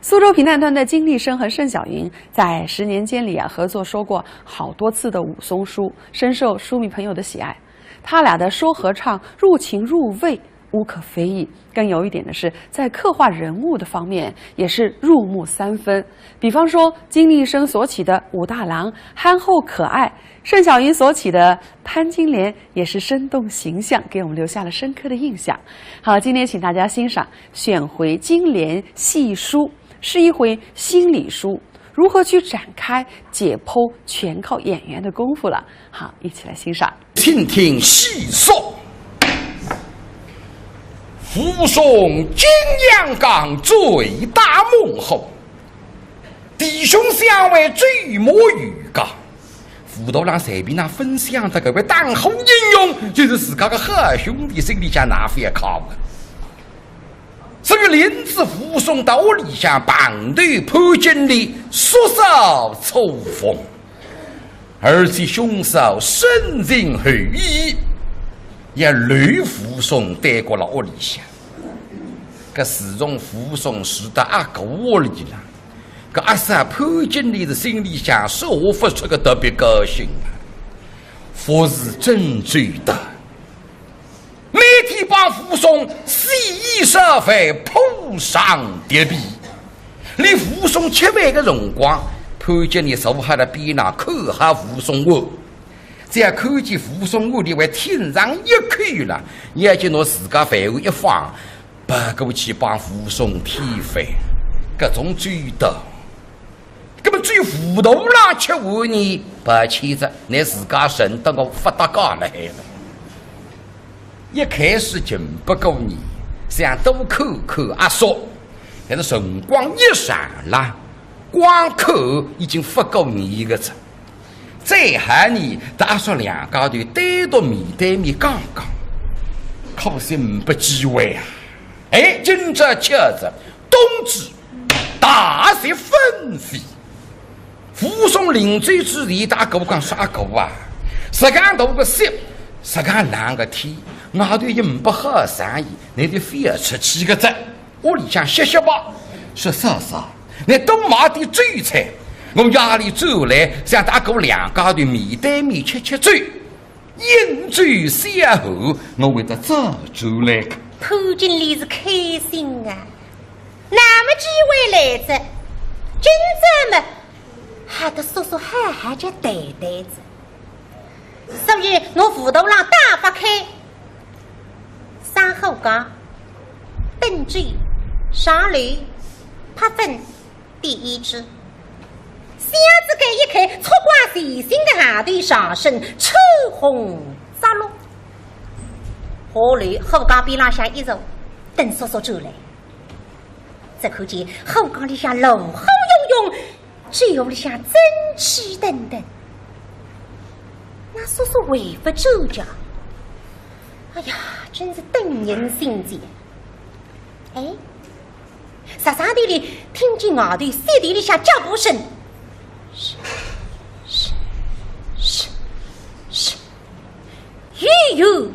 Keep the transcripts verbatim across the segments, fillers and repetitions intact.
苏州评弹团的金丽生和盛小云在十年间里啊，合作说过好多次的武松书，深受书迷朋友的喜爱。他俩的说和唱入情入味，无可非议。更有一点的是，在刻画人物的方面也是入木三分。比方说，金丽生所起的武大郎憨厚可爱，盛小云所起的潘金莲也是生动形象，给我们留下了深刻的印象。好，今天请大家欣赏选回《金莲戏书》，是一回心理书，如何去展开解剖，全靠演员的功夫了。好，一起来欣赏。听听细说。武松景阳冈醉打猛虎，弟兄相会醉摸鱼家。武大郎随便哪哼想得搿位打虎英雄，就是自家个好兄弟，心里向哪哼勿高兴啊？所以领仔武松到屋里向碰头潘金莲，宿舍重逢。 而且兄嫂深情厚谊，也留武松耽搁了屋里向。搿自从武松住到阿哥屋里了，搿阿嫂潘金莲是心里向说勿出个特别高兴啊，服侍真周到。 每天帮武松洗衣烧饭、铺床叠被。连武松吃饭个辰光，潘金莲坐辣边浪看好武松碗。只要看见武松碗里还添上一口了，伊就拿自家饭碗一放，跑过去帮武松添饭，搿种周到。 搿么至于武大郎吃饭呢，抱歉哉，拿自家认得我勿搭界勒海了。一开始情不过愿，想多看看阿叔，但是辰光一长了，光看已经勿过愿个哉。再好呢，搭阿叔两家头单独面对面讲讲，可惜呒不机会啊。哎，今朝巧哉，冬至 大雪纷飞。武松临走之前搭阿哥讲说：“阿哥啊，实梗大个雪，实梗冷个天，外头也呒不好生意，倷就覅出去个哉，屋里向歇歇吧。”说：“嫂嫂，倷多买点酒菜，我夜里转来，想搭阿哥两家头面对面吃吃酒。” 饮酒消寒，我会得早转来个。潘金莲是开心啊，那么机会来哉，今朝么，还得叔叔好好叫谈谈哉。所以拿武大郎打发开，上后街，等酒，上楼，拍粉， 点胭脂，箱子盖一开，撮光全新个行头上身，穿红着绿。下楼后街边浪向一坐，等叔叔转来。只看见后街里向人海汹涌，酒壶里向蒸汽腾腾。那叔叔还勿转家？哎呀，真是等人心急。哎， 煞煞地里听见外头雪地里向脚步声，嘘，嘘，嘘，嘘，由远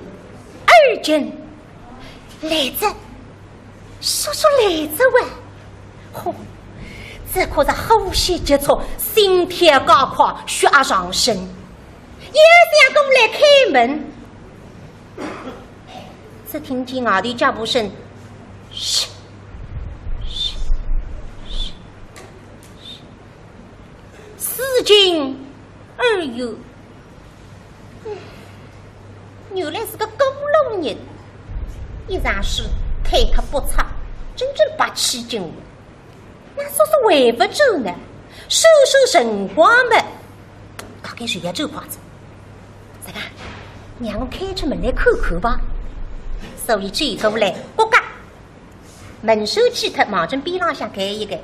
而近，来哉，叔叔来哉哇！嚯，这可是呼吸急促，心跳加快，血压上升，要想过来开门。 只听见外头脚步声，嘘，嘘，嘘，嘘，自近而远。嗯，原来是个过路人，一场书推脱不出，真正白起劲。 那叔叔还勿转呢，算算辰光么，大概是要转快哉。这个，让我开出门来看看吧。所以转过来，咯嘎，门闩去脱，望准边浪向开一开，要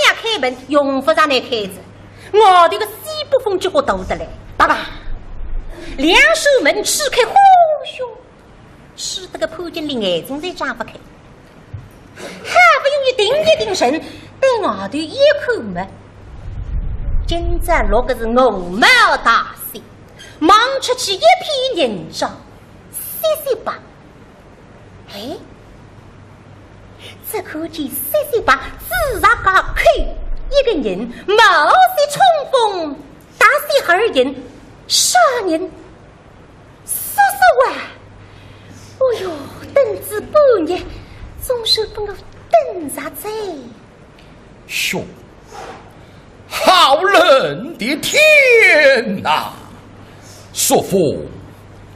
想开门，用勿着倷开哉。外头个西北风结棍大得来，叭叭，两扇门吹开，呼咻，吹得个潘金莲眼睛侪张勿开。 好不容易定一定神，对外头一看么，今朝落个是鹅毛大雪，望出去一片银装，雪雪白。哎，只看见雪雪白，紫石街人，冒雪冲锋，踏雪而行，啥人？叔叔啊！哦哟，等仔半日，总算拨我等着哉。 哟，好冷的天哪！朔风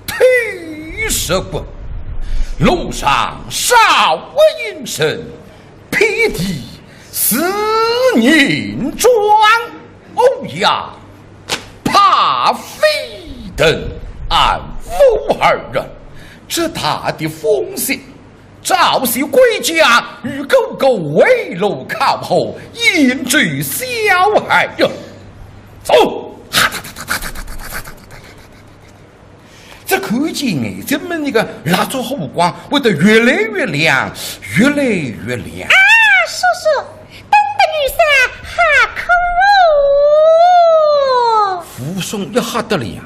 推石骨，路上少一人，遍地是银装。哦呀，怕非等俺武二人，这大的风雪， 早些归家，与哥哥围炉烤火，饮酒消寒呀。走！这看见眼前门那个蜡烛火光，会得越来越亮，越来越亮。啊，叔叔，等得奴家好苦哦！武松一吓得了呀，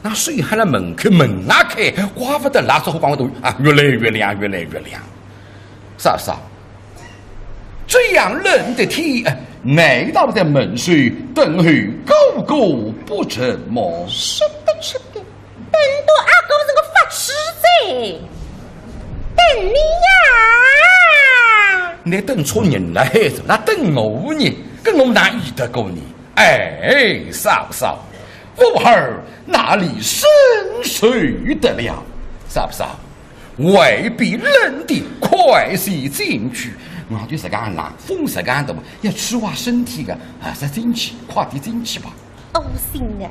那水还辣门口，门啊开，怪不得蜡烛火光会得啊，越来越亮，越来越亮。嫂嫂，这样冷的天，难道在门首等候哥哥不成么？是的，是的，等到阿哥是个发痴哉，等你呀。你等错人了，孩子，那等我呢？跟我哪依得过你？哎，嫂嫂，武二 哪里忍受得了？嫂嫂，外边冷的，快些进去。外头实梗冷，风实梗大，要吹坏身体的，还是进去，快点进去吧。窝心啊，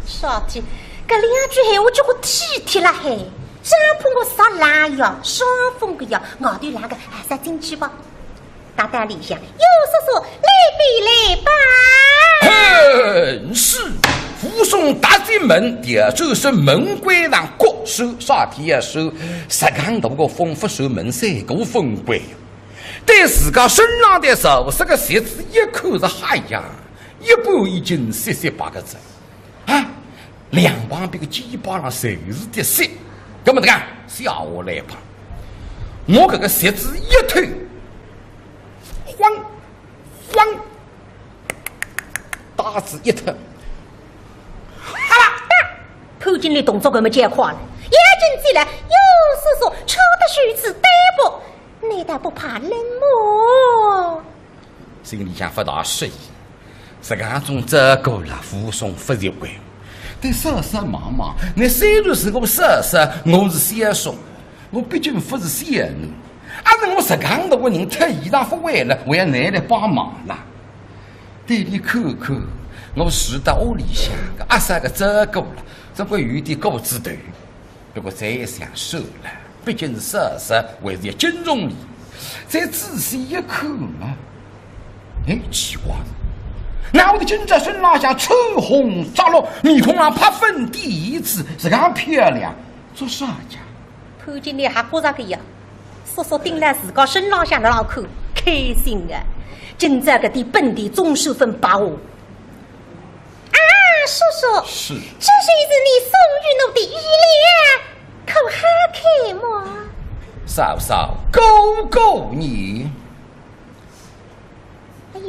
小姐，搿两句闲话交关体贴了嘿，真怕我着冷呀，伤风个呀，外头冷个，还是进去吧。 大胆里向，有叔叔，来比来吧。哼，是。武松踏进门，第二就是门关上过手，啥体也手，实梗大个风，勿扇门，三个风关。对自家身浪的潮湿个鞋子一看是，哎呀，一半已经雪雪白个哉。 啊，两旁边个肩膀上侪是的雪，搿么这个下下来吧。我搿个鞋子一脱，晃，晃，带子一脱，哈啦，潘金莲动作搿么介快了，眼睛进来，哟，叔叔，吵得如此大不？难道不怕冷么？ 心里向勿大适意。实梗种照顾了，武松勿习惯。对嫂嫂望望，倷虽然是我嫂嫂，我是小叔，我毕竟勿是小囡。阿是我实梗大个人脱衣裳勿会了，还要倷来帮忙啦。对俚看看，我住到屋里向个，阿嫂个照顾了，总归有点过仔头。 不过再一想，算了，毕竟是嫂嫂，还是要敬重俚。再仔细一看嘛，哎，奇怪，哪会得今朝身浪向穿红着绿，面孔上拍粉点胭脂，实梗漂亮，做啥介？潘金莲还觉着个呀，叔叔盯牢自家身浪向辣浪看，开心啊！今朝搿点本钿总算勿白花。 啊，叔叔，是。这就是你送与奴的衣料，可好看么？嫂嫂，哥哥呢？咦，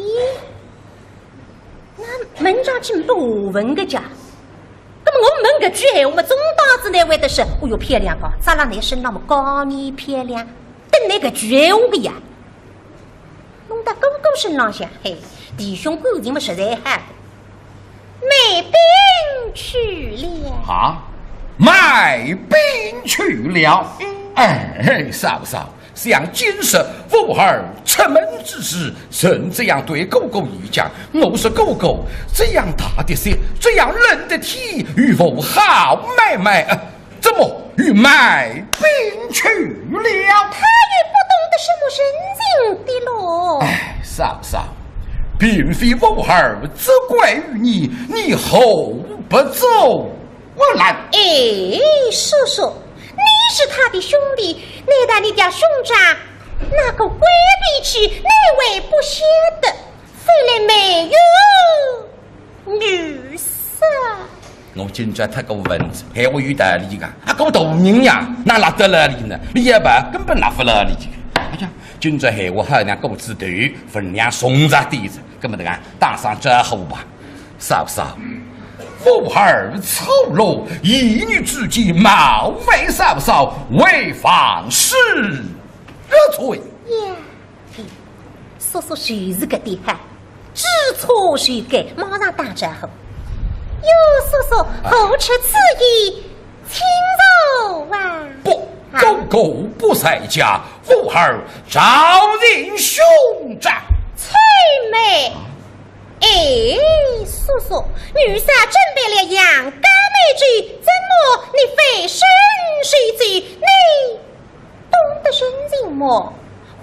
那门上去没下文个介？那么我问搿句闲话嘛，总当仔倷会得说，哦哟，漂亮个，着辣倷身浪么，讲俚漂亮，等倷搿句闲话个呀。 弄到哥哥身浪向，嘿，弟兄感情嘛实在好。卖饼去了。啊，卖饼去了。嗯。哎，嫂嫂，想今日武二出门之时，曾这样对哥哥一讲，我说哥哥，这样大的雪，这样冷的天，与父好买卖，呃， 怎么与卖饼去了？他也不懂得什么人情的咯。哎，嫂嫂，并非武二责怪于你，你何不阻拦？哎，叔叔，你是他的兄弟，难道你家兄长那个怪脾气，你还不晓得？非来没有 女婿。我今朝太过分仔，闲话有道理个，啊，个大人呀，哪拉得了俚呢？俚也勿根本拉勿牢俚个。哎呀，今朝闲话好像过仔头，分量重着点哉，搿么迭个打声招呼吧。嫂嫂，武二粗鲁，言语之间冒犯嫂嫂，还望恕罪。呀，嘿，叔叔就是搿点好，知错就改，马上打招呼。哟，叔叔，何出此言？ 请坐啊。不，啊。哥哥不在家，武二找寻兄长。且慢。哎，叔叔，奴家准备了羊羔美酒，怎么你翻身就走？你懂得人情么？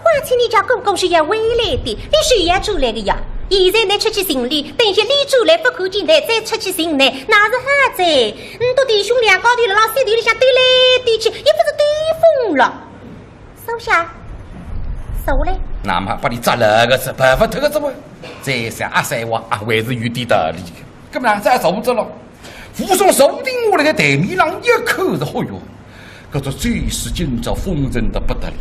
况且你家哥哥是要回来的，俚是要转来的呀。现在你出去寻俚，等歇俚转来勿看见你，再出去寻你，哪是好哉？你笃弟兄两家头辣浪水头里向兜来兜去，也勿是兜风了。坐下，坐嘞。那么拨俚扎牢个哉，跑勿脱个哉啘。再想阿三话啊，还是有点道理个。搿么哪能再坐仔了？ 武松坐定下来个台面浪一看是，嚯哟，搿只嘴势今朝丰盛得不得了，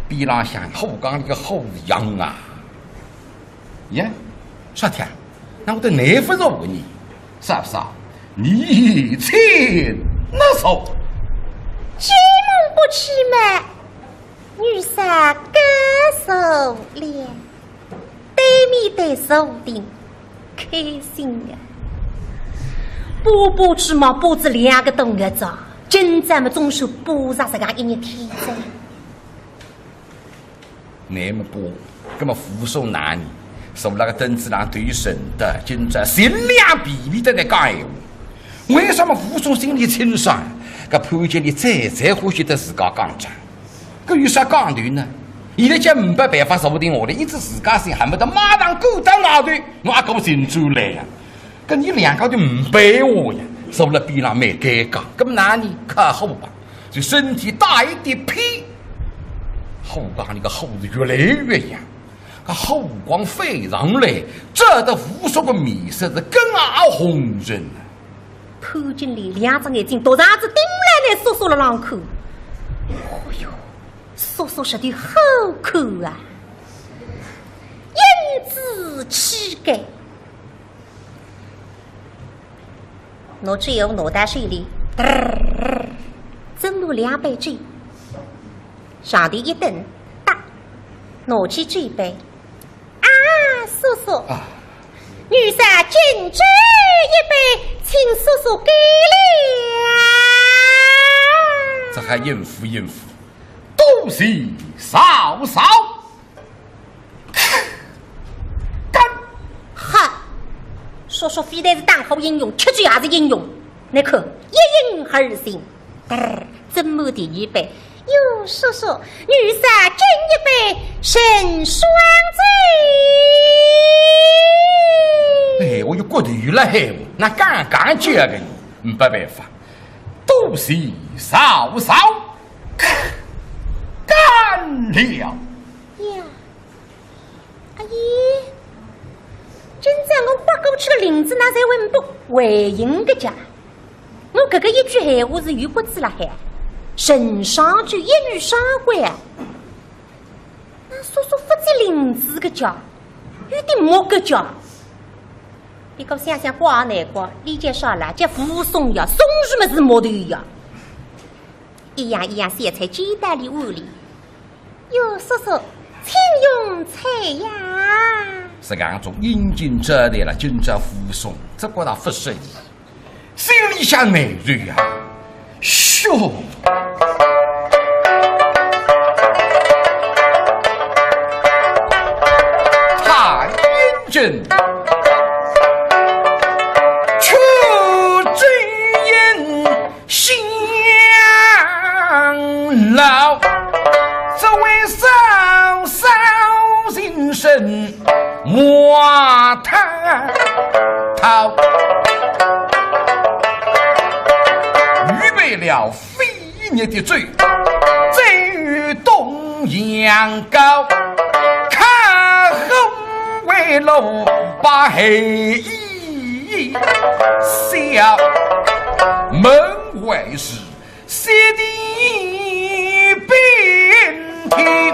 边浪向火缸里个火是旺啊。呀，啥体啊？哪会得难勿着我呢？嫂嫂，你请拿坐。既蒙不去嘛，奴家告坐了。 对面对坐定，开心呀。巴巴去嘛巴仔两个多月哉，今朝么总算巴着自家一日天哉。那么巴，搿么武松哪能？坐辣个凳子浪头沉得，今朝尽量避免得来讲闲话。为啥么武松心里清爽？搿潘金莲最最欢喜搭自家讲账。 搿有啥讲头呢？现在叫呒不办法坐定下来，因此自家心恨不得马上赶到外头，拿阿哥寻转来呀。搿伲两家头呒不闲话呀，坐辣边浪蛮尴尬。搿么哪能？靠火吧，就身体打一点偏，火缸里个火是越来越旺，搿火光飞上来，照得武松个面色是更加红润了。 潘金莲两只眼睛独长子盯牢仔叔叔辣浪看。哦哟，叔叔实在好看啊，英姿气概。拿酒壶拿到手里，嘚儿，斟了两杯酒，上头一顿，哒，拿起酒杯， 啊，叔叔，啊。奴家敬酒一杯，请叔叔干了。这还应付应付，多谢嫂嫂。干！哈，叔叔非但是打虎英雄，吃酒也是英雄。你看，一饮而尽。 嘚儿，斟满第二杯。哟，叔叔，奴家敬一杯成双酒。哎，我有骨头了嘿，那刚刚叫个，没办法，多谢嫂嫂，干了。呀， 阿姨，今朝我豁过去个翎子，哪侪会呒不回音个介？我搿个一句闲话是有骨子辣海，成双酒一语双关啊。那叔叔勿接翎子个介，有点木个介。不过想想怪也难怪，俚叫啥啦？叫武松呀，松树么是木头呀。一样一样小菜搛到俚碗里。 哟，叔叔，请用菜呀。实梗种殷勤招待了，今朝武松，只觉得勿适意，心里向难受呀。哟，太殷勤，却只因 辛劳，只为少少人参麻桃桃。预备了飞热的酒，再与东阳糕，开后围炉把黑 笑，门外是雪地冰天。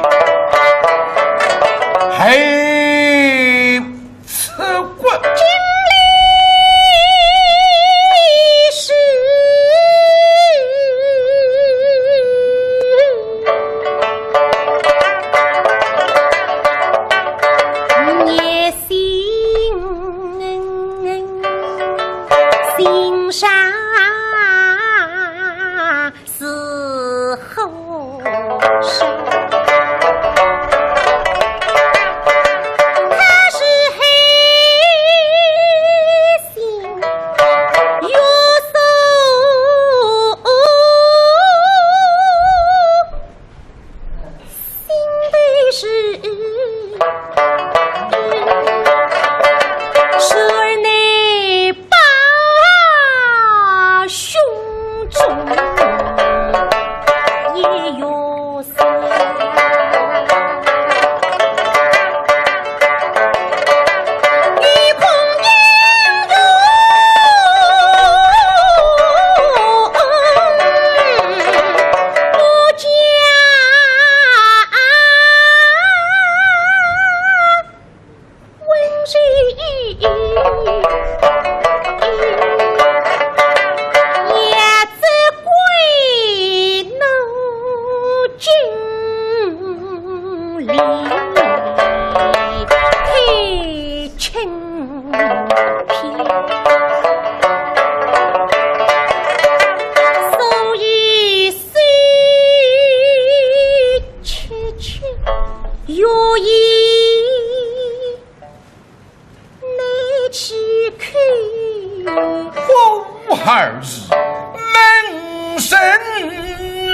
二是门生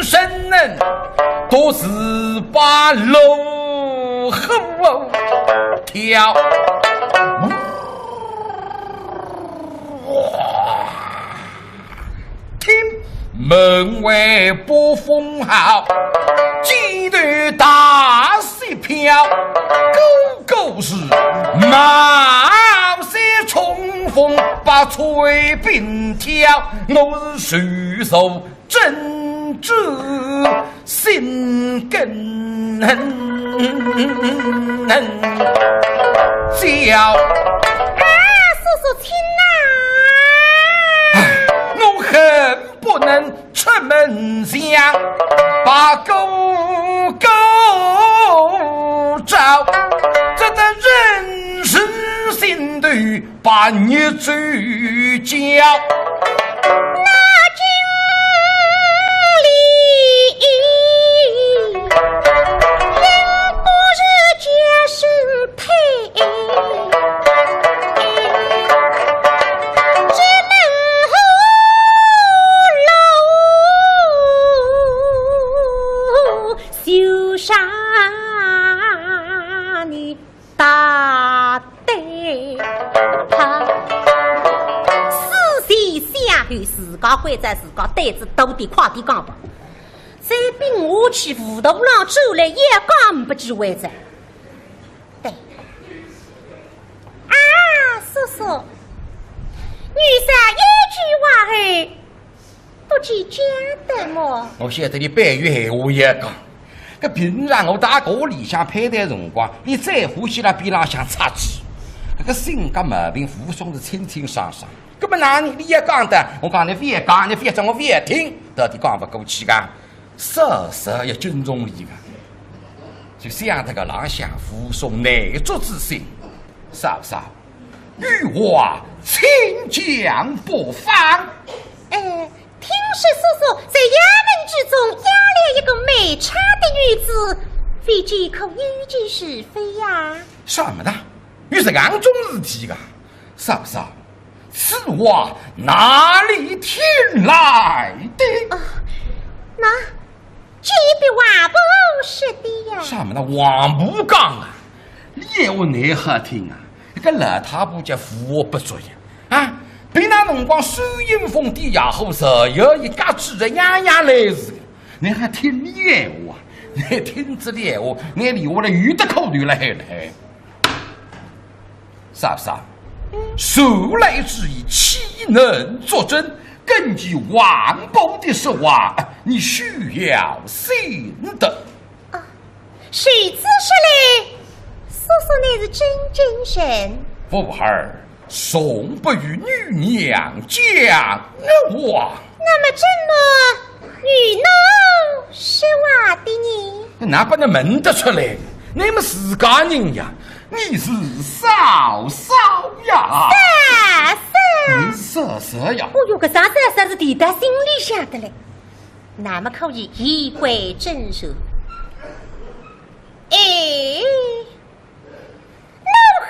生人，都是把路虎跳。听门外不封号，街头大雪飘，个个是冒雪冲锋把炊饼挑。我是手手真主心更焦。啊，叔叔请啊！我恨不能出门墙，把哥哥招，这个人是心头把你追焦。那经理人不是家生配，只能后路修上你。 大胆！四岁小孩自家关照自家胆子大点，快点讲吧。再并下去，武大郎转来也讲不及为止。对。啊，叔叔，女婿一句话儿， 不计较的么？我晓得你白有闲话也讲，搿平常我搭哥里向攀谈辰光，你最欢喜辣边浪向插嘴。搿个性格毛病，武松是清清爽爽。搿么哪能你也讲的，我讲你覅讲，你覅讲我覅听，到底讲勿过去个，嫂嫂也尊重你个。就想得搿浪向武松耐足之心，嫂嫂， 有话请讲不妨。呃，听说叔叔在衙门之中押了一个卖唱的女子，未知可有其事否呀？什么的？有这样种事体啊？嫂嫂，此话哪里听来的？哦，那 这不是王婆说的呀。什么呢？王婆讲啊，你闲话哪好听啊？搿个老太婆叫无恶不作呀！啊，平常辰光收阴风点野火，日夜一家子的样样来事，你还听你闲话啊？你听仔你闲话，你连下来有的口头了还来。 嫂嫂，素来之意岂能作证？根据王婆的说话，你休要信的。啊，谁知说来，叔叔乃是真正人。武二从不与女娘讲话。那么怎么与奴说话的呢？哪能问得出来？你们自家人呀， 你是嫂嫂呀？嫂嫂。你是嫂嫂呀？哦哟，搿声嫂嫂是提到心里向的嘞。那么可以言归正传。哎，奴好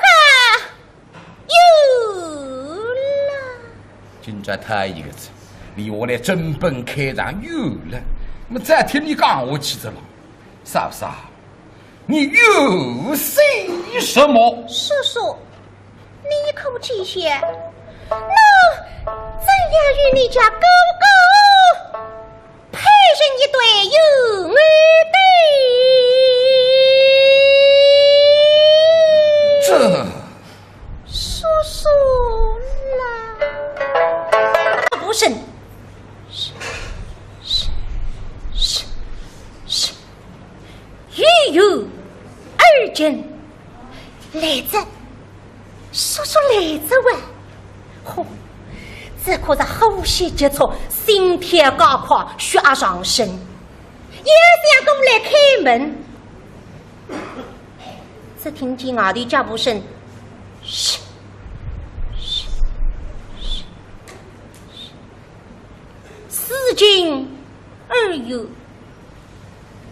有了。今朝头一个字，连下来正本开场有了，那么再听你讲下去的了。嫂嫂， 你又说什么？叔叔，你可知晓，奴怎样与你家哥哥配成一对有恩的？这叔叔啦。武生，是，是，是，是。 又有二更，来哉，叔叔来哉哇！嚯，这可是呼吸急促，心跳加快，血压上升，也想过来开门。只听见外头脚步声，嘘，嘘，嘘，嘘。 四更二更，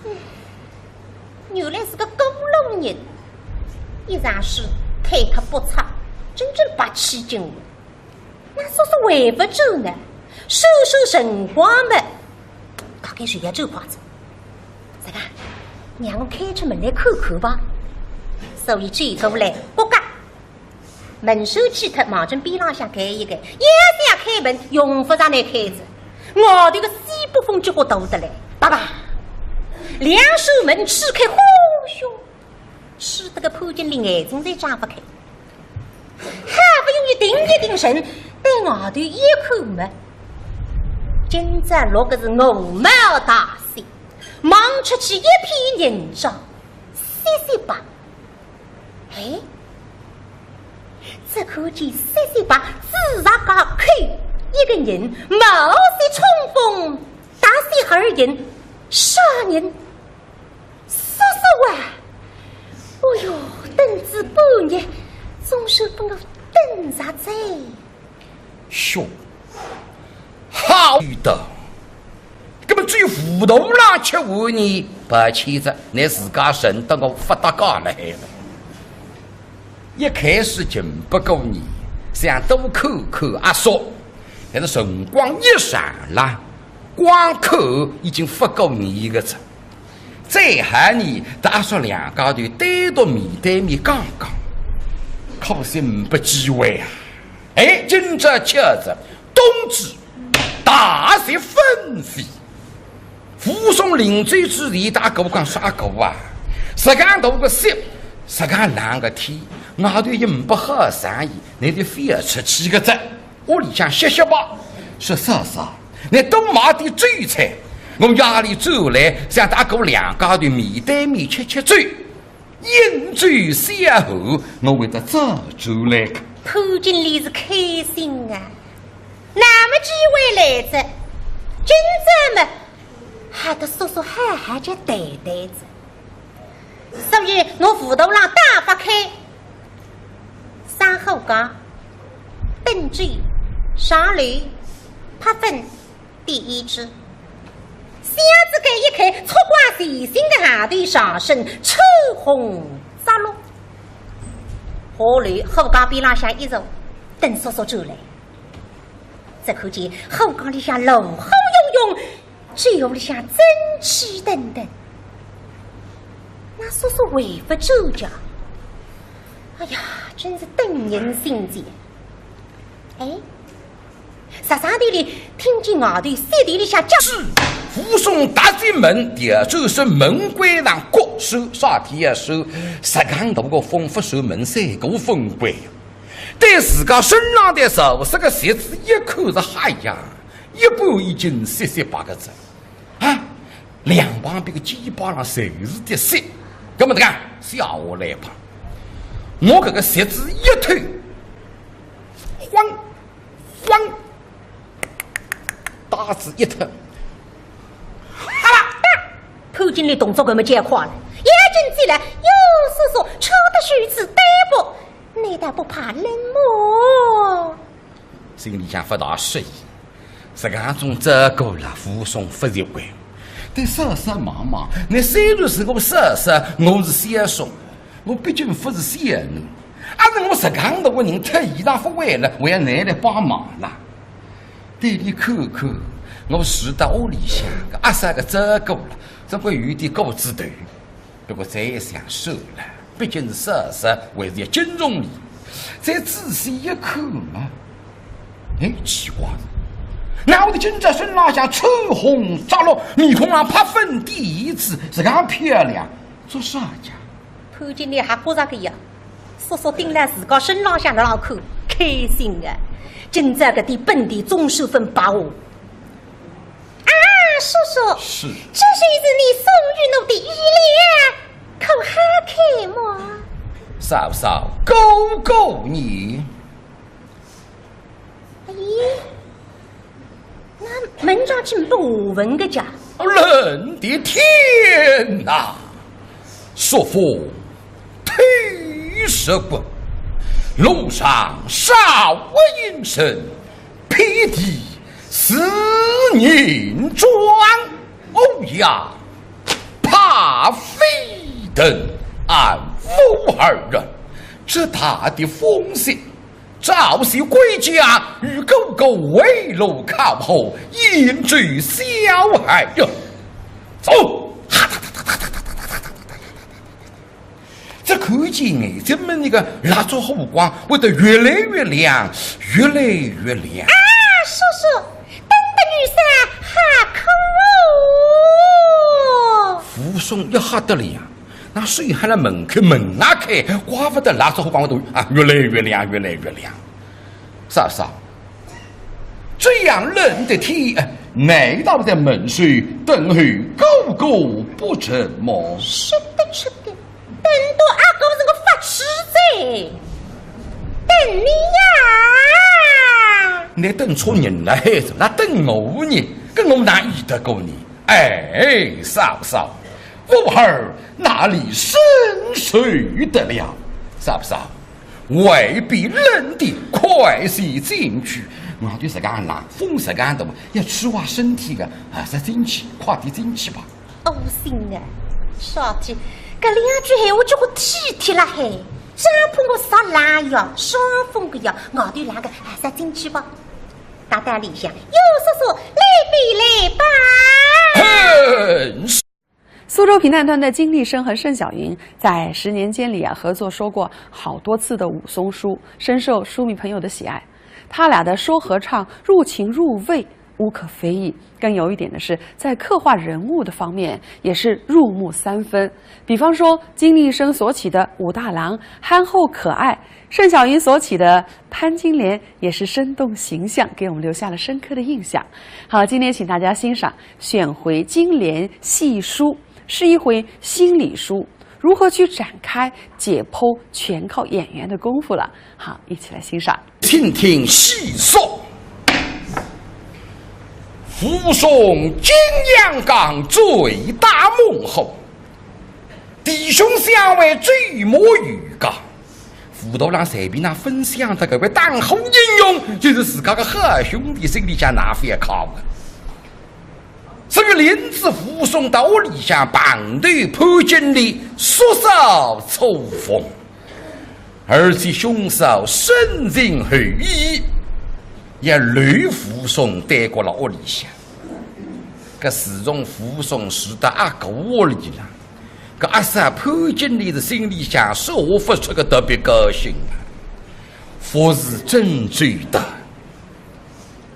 嗯，原来是个过路人，一场事体格不差，真正白起劲了。那叔叔还不走呢？算算辰光嘛，大概是要走快哉。这个，让我开出门来看看吧。所以走过来，咯嘎，门闩去脱，望准边浪向开一开，要想开门，用勿着倷开哉。外头个西北风结棍大得来，叭叭，两扇门吹开，呼咻，吹得个潘金莲眼睛侪张勿开。 好不容易定一定神，对外头一看嘛，今朝落个是鹅毛大雪，望出去一片银装，雪雪白。哎，只看见雪雪白，紫石街口一个人，冒雪冲风，踏雪而行，啥人？ 叔叔啊！哦哟，等仔半日，总算拨我等着哉。哟，好的。搿么至于武大郎吃完呢，抱歉哉，倷自家认得我勿搭界了海了。一开始情不过愿，想多看看阿叔，但是辰光一长了，光看已经勿过愿个哉。 再好呢，搭阿叔两家头单独面对面讲讲，可惜呒不机会啊。哎，今朝巧哉，冬至，大雪纷飞。武松临走之前搭阿哥讲，说阿哥啊，实梗大个雪，实梗冷个天，外头也呒不好生意，倷就覅出去个哉。 屋里向歇歇吧。说嫂嫂，倷多买点酒菜，我夜里转来，想搭阿哥两家头面对面吃吃酒，饮酒消寒，我会得早转来个。潘金莲是开心啊，那么机会来哉，今朝嘛，还得叔叔好好叫谈谈哉。 所以拿武大郎打发开，上后街，奔走，上楼，拍粉，点一支。箱子盖一开，出光全新个行头上身，穿红着绿。下楼后街边浪向一坐，等叔叔转来。只看见后街里向人红涌涌， 酒壶里向蒸汽腾腾，那叔叔还勿转家？哎呀，真是等人心急。哎，啥啥地里听见外头雪地里向叫，是武松踏进门，调转身门关上，各扇啥体要扇，实梗大个风勿扇门，三个风关。对自家身浪头潮湿个鞋子一看是，哎呀， 一半已经雪雪白个哉，啊，两旁边个肩膀上侪是滴雪，搿么迭个下下来吧，我搿个鞋子一脱，晃，晃，带子一脱，哈啦，潘金莲动作搿么加快了，眼睛进来，哟，叔叔，穿得如此单薄，难道不怕冷么？ 心里向勿大适意，实梗种照顾了，武松勿习惯。对嫂嫂望望，倷虽然是我嫂嫂，我是小叔，我毕竟勿是小囡。啊，是我实梗大个人脱衣裳勿会了，还要倷来帮忙啦。对俚看看，我住到屋里向个，阿嫂个照顾了，总归有点过仔头。 不过再一想算了，毕竟是嫂嫂，还是要敬重俚。再仔细一看嘛，哎，奇怪，哪会得今朝身浪向穿红着绿，面孔上拍粉点胭脂，实梗漂亮，做啥家？潘金莲还觉着个呀，叔叔盯牢自家身浪向辣浪看，开心啊！今朝搿点本钿总算勿白花。 啊，叔叔，是。这就是你送与我的衣料，可好看么？嫂嫂，哥哥呢？咦，那门上去不闻个家？冷的天哪！朔风透石骨，路上少一人，遍地是银装。哦呀，怕非等俺父二人，这大的风雪，照实归家，与哥哥围炉烤火，饮酒消寒呀。走！这看见哎，怎么那个蜡烛火光会得越来越亮，越来越亮？啊，叔叔，等得奴家好苦哦。武松一吓得了呀，那手还辣门口，门啊开，怪不得蜡烛火光会得啊，越来越亮，越来越亮。嫂嫂，这样冷的天，难道在门首等候哥哥不成吗？是的，是的，等到阿哥是我发痴哉，等你呀。你等错人了，孩子，那等我呢？跟我哪依得过你？哎，嫂嫂，武二哪里生受得了？嫂嫂，外边冷的，快些进去。外头实梗冷，风实梗大，要吹坏身体的，还是进去，快点进去吧。窝心啊，小姐，搿两句闲话交关体贴了嘿。帐篷我着冷呀，伤风个呀，外头冷个，还是进去吧。大大里向，有叔叔，来吧，来吧。哼！苏州评弹团的金丽生和盛小云在十年间里啊，合作说过好多次的武松书，深受书迷朋友的喜爱。他俩的说和唱入情入味，无可非议。更有一点的是，在刻画人物的方面也是入木三分。比方说，金丽生所起的武大郎憨厚可爱，盛小云所起的潘金莲也是生动形象，给我们留下了深刻的印象。好，今天请大家欣赏选回《金莲戏书》，是一回心理书，如何去展开解剖，全靠演员的功夫了。好，一起来欣赏。请听细说。武松景阳冈醉打猛虎，弟兄相会醉摸鱼家。武大郎随便哪哼想得搿位打虎英雄，就是自家个好兄弟，心里向哪哼开心啊。所以领仔武松到屋里向，碰头潘金莲，说笑初逢，而且兄嫂深情厚意，也留武松耽搁辣屋里向。搿自从武松住到阿哥屋里了，搿阿嫂潘金莲是心里向说勿出个特别高兴啊，服侍真周到。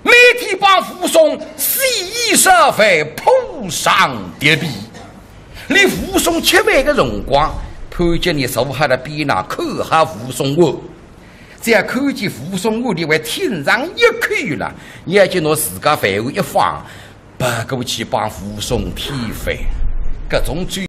每天帮武松洗衣烧饭、铺床叠被，连武松吃饭个辰光，潘金莲坐辣边浪看好武松碗。只要看见武松碗里还添上一口了，伊就拿自家饭碗一放，跑过去帮武松添饭。搿种周